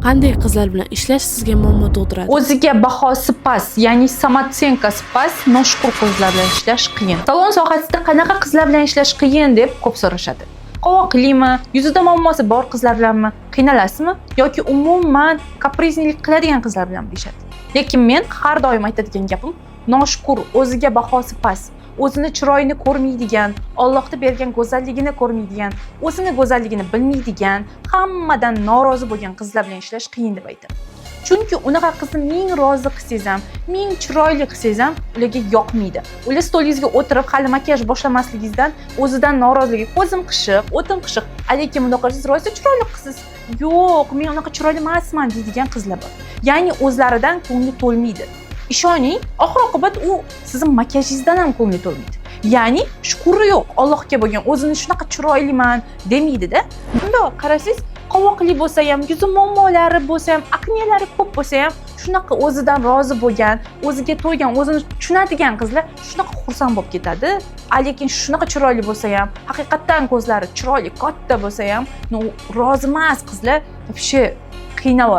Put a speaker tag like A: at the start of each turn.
A: Qanday qizlar bilan ishlash sizga muammo tug'diradi?
B: O'ziga bahosi past, ya'ni самооценка si past, noshukur qizlar bilan ishlash qiyin. Salon sohasida qanaqa qizlar bilan ishlash qiyin deb ko'p so'rashadi. Qovoqlimi, yuzida muammosi bor qizlar bilanmi, qiynalasizmi yoki umuman капризный lik qiladigan qizlar bilan deyishadi. Lekin men har doim aytadigan gapim: noshukur, o'ziga bahosi past, o'zini chiroyini ko'rmaydigan, Allohni bergan go'zalligini ko'rmaydigan, o'zini go'zalligini bilmaydigan, hammadan norozi bo'lgan qizlar bilan ishlash qiyin deb aytaman. Chunki unaqa qizni ming rozi qilsangiz ham, ming chiroyli qilsangiz ham ularga yoqmaydi. Ular stolingizga o'tirib, hali makiyaj boshlamasligingizdan o'zidan noroziligi: ko'zim qishiq, o'tim qishiq, lekin bundoq qilsangiz, rosa chiroyli qilsiz. Yo'q, men unaqa chiroyli emasman deydigan qizlar bor. Ya'ni o'zlaridan ko'ngli to'lmaydi. Ishoning, oxir oqibat u sizni makiyajingizdan ham ko'ngli to'lmaydi. Ya'ni shukri yo'q Allohga bo'lgan, o'zini shunaqa chiroyliman demaydi-da. Bundoq qarasangiz, qovoqli bo'lsa ham, yuzi muammolari bo'lsa ham, акне lari ko'p bo'lsa ham, shunaqa o'zidan rozi bo'lgan, o'ziga to'ygan, o'zini tushunadigan qizlar shunaqa xursand bo'lib ketadi. Lekin shunaqa chiroyli bo'lsa ham, haqiqatdan ko'zlari chiroyli, katta bo'lsa ham, но rozi emas qizlar вообще qiynavoradi.